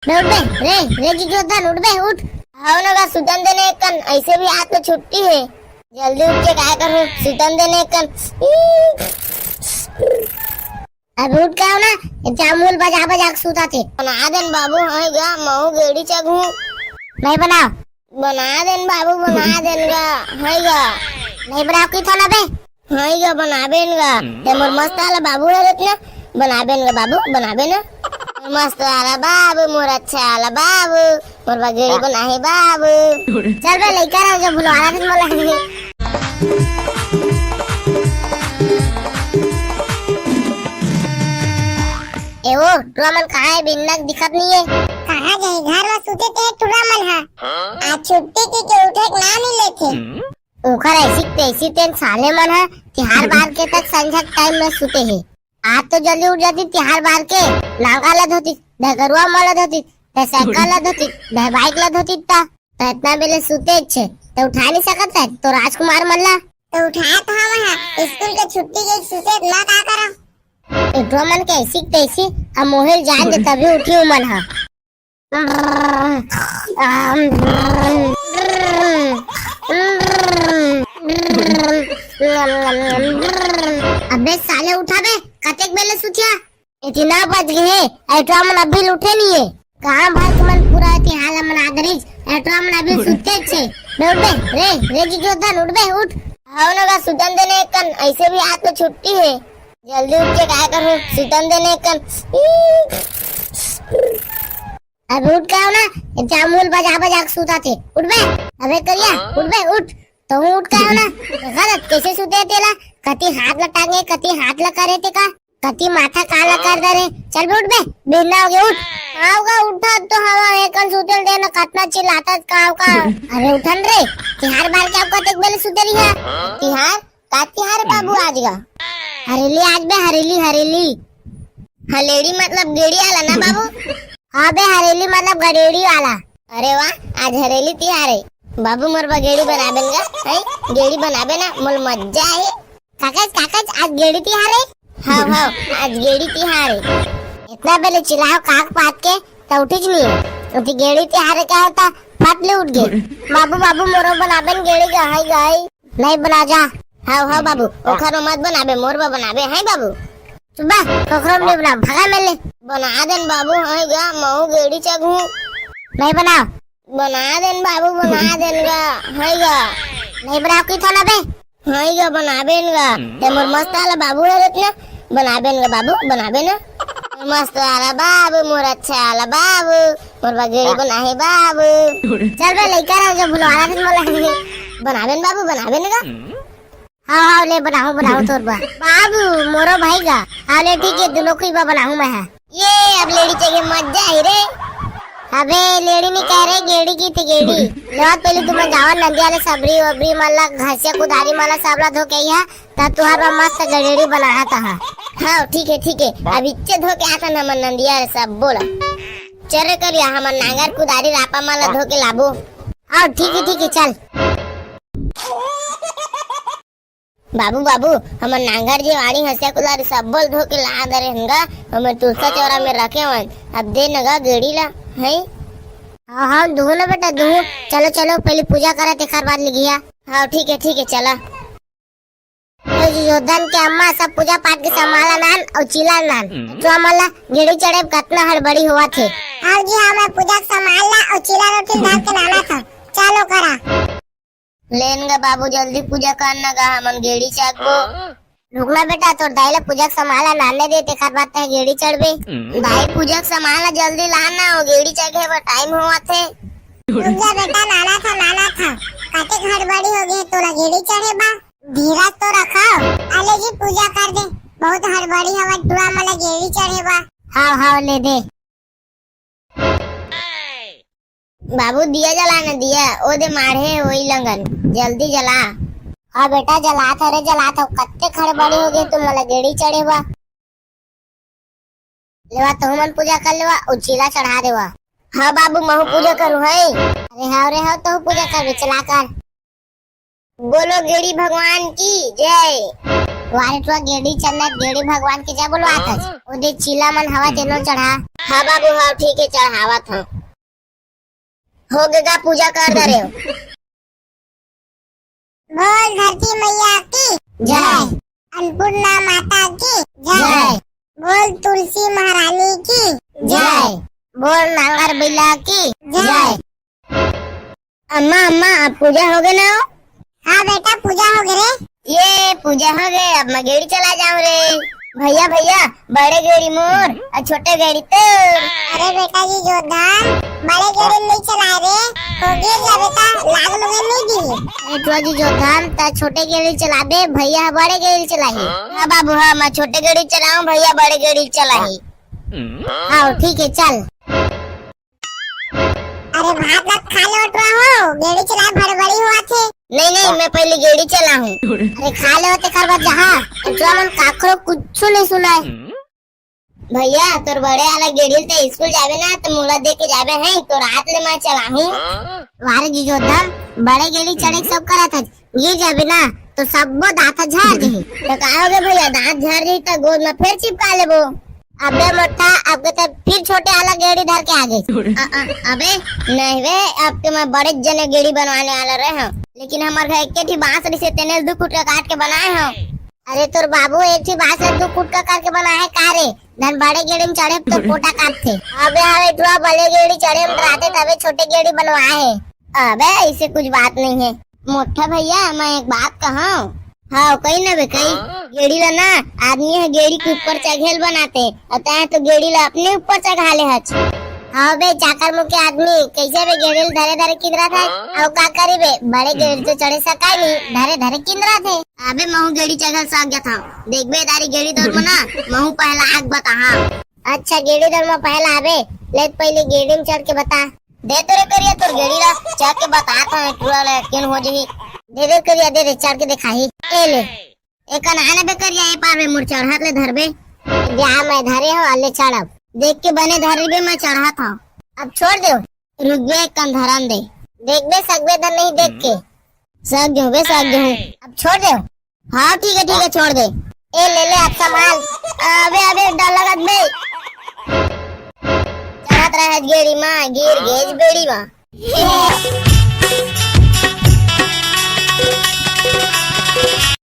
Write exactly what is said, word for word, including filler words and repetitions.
बे उठ बे, रे, रे जी जोधन, उठ बे, उठ। हव न गा, सुतन दे न एक कन, ऐसे भी आज तो छुट्टी हे। जल्दी उठ के काय करहूँ, सुतन दे न एक कन। अब उठ के आव ना, ये चामुल बजा बजा के सुता थे। बना देन बाबू, हई गा, महू गेड़ी चघहूँ। नहीं बनाव। बना देन बाबू, बना देन गा, हई गा। नहीं बनाव की थोला बे। हई गा, बनाबेन गा। ते मोर मस्त वाला बाबू हरे ना, बनाबेन गा बाबू, बनाबे ना। मोर मस्त वाला बाबू, मोर अच्छा वाला बाबू, मोर बगेड़ी बना हे बाबू। चल बे, लइका रह जा, भुलवा रहा था मोला। ए ओ, टुरा मन कहाँ हे? बिन्नक दिखत नहीं हे। कहाँ जाही, घर में सुते ते टुरा मन हा। आज छुट्टी के, के उठे के नाम नहीं लेथे। ओखर ऐसी तैसी तेन साले मन ह तिहार बार के तक संझा के टाइम में सुते हे। आज तो जल्दी उठ जाती तिहार बार के, नांगा ला धोती, ढगरुआ मन ला धोती, ढे साइकिल ला धोती, ढे बाइक ला धोती ता। त इतना बेले सुते छे, त उठा नहीं सकत रहे तो राजकुमार मन ला। तो उठा तो हवा है, स्कूल के छुट्टी के सुते ना का करा? एकरो मन के ऐसी तैसी, अब मोहिल जान दे तभी उठी उमन ह। अबे साले उठा बे, कतेक बेले सुतिया? इतना बज गए हे, एटवा मन अभी उठे नहीं है। गांव भर के मन पूरा तिहार मन आदरिज, एटवा मन अभी सुते छे। बे उठ बे, रे, रे जी जोधन, उठ बे, उठ। हव न गा, सुतन दे न एक कन, ऐसे भी आज तो छुट्टी है। जल्दी उठ के काय करूँ, सुतन दे न एक कन। अब उठ के आव ना, चामुल बजा बजा के सुता थे। उठ बे, अबे करिया, उठ बे, उठ। तो हूँ उठ के आव ना, देखा था कैसे सुते तेला, कति हाथ ला टांगे, कति हाथ ला करे ते का, कति माथा का ला कर दे रे। चल बे, उठ बे, बिहना हो गया, उठ। आवगा उठा तो हवा, एकन सुते दे ना, कतना चिल्लाता का आवगा। अरे उठन रे, तिहार बार के आपका देख बेले सुते रही है। तिहार? का तिहार बाबू आज गा? हरेली आज बे, हरेली, हरेली। हलेड़ी मतलब गेड़ी आला ना बाबू? हाँ बे, हरेली मतलब गड़ेड़ी वाला। अरे वाह, आज हरेली तिहार है। बाबू मोर बर गेड़ी बनाबेन गा, हैं? गेड़ी बनाबे ना, मोल मजा है। काकज, काकज, आज गेड़ी तिहार है? हाँ, हाँ, आज गेड़ी तिहार है। इतना बेले चिल्लाओ काक पात के, त उठिज नहीं। उठी गेड़ी तिहार है क्या होता? फट ले उठ गए। बाबू, बाबू, मोरो बनाबेन गेड़ी गा, हाय गाय। नहीं बना जा। हाँ, हाँ बाबू, ओखर में मत बनाबे, मोर बर बनाबे, हैं बाबू? चुप बा, कोखरो में नहीं बना, भागा मेले। बना देन बाबू, हैं गा, महू गेड़ी चघू। नहीं बनाओ। बना देन बाबू, बना देन गा, हैं गा। नहीं बनाओ की था ना बे? हैं गा, बनाबेन गा। ते मोर मस्त वाला बाबू है रत्ना, बनाबेन गा बाबू, बनाबे ना। मस्त वाला बाबू, मोर अच्छा वाला बाबू, मोर बर गेड़ी बना है बाबू। चल बे, लइका रह जो भुलवाना फिर मोला। बनाबेन बाबू, बनाबेन गा। हाँ, हाँ, ले बनाहूँ, बनाहूँ तोर बर। बाबू, मोरो भाई गा। हाँ, ले ठीक है, दोनों को ही बर बनाहूँ मैं, हाँ। ये अब लेड़ी चाहिए, मजा ही रे। अबे, लेड़ी नहीं कह रहे, गेड़ी की थी, गेड़ी। लेवा पहले तुम जावा नंदिया ले सबरी, ओबरी मला, घसिया कुदारी मला, सबला धो के यहाँ, ता तुहार बर मस्त गड़ेड़ी बनाहा ता। हाँ, ठीक है, ठीक है। अब इच्चे धो के आता ना मन नंदिया ले सब बोला। चल रे करिया, हमर नांगर कुदारी रापा मला धो के लाबो। हाँ, ठीक है, ठीक है, चल। बाबू, बाबू, हमर नांगर जे वाड़ी हंसिया कुदारी सब बोल धो के ला दे रे हंगा, हमर तुलसा चौरा में रखे हवन। अब दे नगा गेड़ी ला, हैं? हाँ, हाँ, दुहू ना बेटा, दुहू। चलो, चलो, पहले पूजा करा, तेखर बाद लिखिया। हाँ, ठीक है, ठीक है, चला। तो जी, योधन के अम्मा सब पूजा पाठ के संभाला नान और चिला नान। तो हमला गेड़ी चढ़े कतना हड़बड़ी हुआ थे। हाँ जी, हाँ, मैं पूजा के संभाल ला और चिला रोटी डाल के लाना था। चलो करा। लेन गा बाबू, जल्दी पूजा करना गा, हमन गेड़ी चाकबो। रुकना बेटा, तोर दाई ला पूजा के सामान ला नाने दे, तेखर बाद तय गेड़ी चढ़बे। दाई, पूजा के सामान ला जल्दी लाना, वो गेड़ी चढ़े बर टाइम होवत हे। रुक जा बेटा, लाना था, लाना था। काटे हड़बड़ी हो गई तोला गेड़ी चढ़े बा। धीरज तो रखा। अले जी, पूजा कर दे, बहुत हड़बड़ी हवा, टुरा मला गेड़ी चढ़े बा। हाँ, हाँ, ले दे। बाबू, दिया जला ना, दिया, ओ दे माढ़े होई लंगन, जल्दी जला। हाँ बेटा, जलात हरे, जलात हव। कत्ते खड़बड़ी हो गए तुम, मला गेड़ी चढ़े बा। लेवा, तहु मन पूजा कर लेवा, उचीला चढ़ा देवा। हाँ बाबू, महू पूजा करूँ है। अरे हाँ रे, हाँ, तहु पूजा कर, चला कर। बोलो गेड़ी भगवान की जय। वारे टुरा गेड़ी चलना, गेड़ी भगवान के जय बोलवात हस। ओदे चीला मन हवा तेनो चढ़ा। हाँ बाबू, हाँ ठीक है, चढ़ावत हूँ। हो गे गा, पूजा कर दे रहे हो। बोल धरती मैया की जय। अन्नपूर्णा माता की जय। जय। बोल तुलसी महारानी की जय। जय। बोल नांगर बिल्ला की जय। जय। अम्मा, अम्मा, अब पूजा हो गए ना हो? हाँ बेटा, पूजा हो गए रे। ये पूजा हो गए, अब मैं गेड़ी चला जाऊं रे। भैया, भैया, बड़े गेड़ी मोर और छोटे गेड़ी तोर। अरे बेटा जी जोधान, बड़े गेड़ी नहीं चलाए रे, तो गिर जाबे ता, लाग लुगे नहीं दी। अरे टुरा जी जोधान, ता छोटे गेड़ी चलाबे, भैया बड़े गेड़ी चलाही। हाँ बाबू, हाँ, मैं छोटे गेड़ी चलाऊं, भैया बड़े गेड़ी चलाही। हाँ ठीक है, चल। अरे भात वात खा ले टुरा हो, गेड़ी चलाए भड़बड़ी हुआ थे। नहीं, नहीं, मैं पहले गेड़ी चलाहूँ। अरे खा ले, तेकर बाद जहाँ टुरा मन काकरो कुछ नहीं सुनाए। भैया, तोर बड़े वाला गेड़ी ते स्कूल जाबे ना, तो मोला दे के जाबे है, तो रात ले मैं चलाहूँ। वारे जी जोधान, बड़े गेड़ी चढ़े के सब करत हस, गिर जाबे ना, तो सब्बो दांत झार जही। तो का होगे भैया, दांत झार जही तो गोद में फिर चिपका लेबो। अबे मोटा, अब के तो फिर छोटे वाला गेड़ी धर के आ गई। अ-, अ-, अबे नहीं बे, अब के मैं बड़े जने गेड़ी बनवाने वाला रहे हूँ, लेकिन हमारे घर एक ठी बांस रही से तेने दू फुट का काट के बनाए हूँ। अरे तोर बाबू एक ठी बांस ला दू फुट का करके बनाए है का रे? धन बड़े गेड़ी में चढ़े तो पोटा काटथे। अबे हवे टुरा बड़े गेड़ी चढ़े में रहते तबे छोटे गेड़ी बनवाए है। अबे ऐसे कुछ बात नहीं है। मोटा भैया, मैं एक बात कहूँ। हाँ, कही ना बे, कही। गेड़ी ला ना, आदमी है गेड़ी के ऊपर चघेल बनाते, और तैं तो गेड़ी ला अपने ऊपर चघा ले हच। हाँ बे, चाकर मुँह के आदमी, कैसे बे गेड़ी ला धरे धरे किंदरा था? और का करी बे, बड़े गेड़ी तो चढ़े सकाय नहीं, धरे धरे किंदरा थे। अबे महू गेड़ी चघल साग जात हूँ, देखबे दारी गेड़ी दौड़ में ना, महू पहला आग बताहा। अच्छा, गेड़ी दौड़ में पहला आबे, ले पहले गेड़ी में चढ़ के बता। दे तोरे करिया तोर गेड़ी ला, चढ़ के बतात हूँ, टुरा ला यकीन हो जही। दे दे करिया, दे दे, चढ़ के दिखाही। ए ले, एक अनाने बे करिया, ए पार बे, मोर चढ़त ले धरबे। जा मैं धरे हो, अले चढ़ब। देख के बने धरबे, मैं चढ़त हूँ। अब छोड़ दे, रुक बे, एक कन धरन दे। देख बे, सकबे धर नहीं देख के। सक जो बे, सक जो। अब छोड़ दे। हाँ ठीक है, ठीक है, छोड़ दे। ए ले ले, अब संभाल। अबे, अबे, डर लगत बे। चढ़त रहे गेड़ी मा, गिर गेज बेड़ी मा।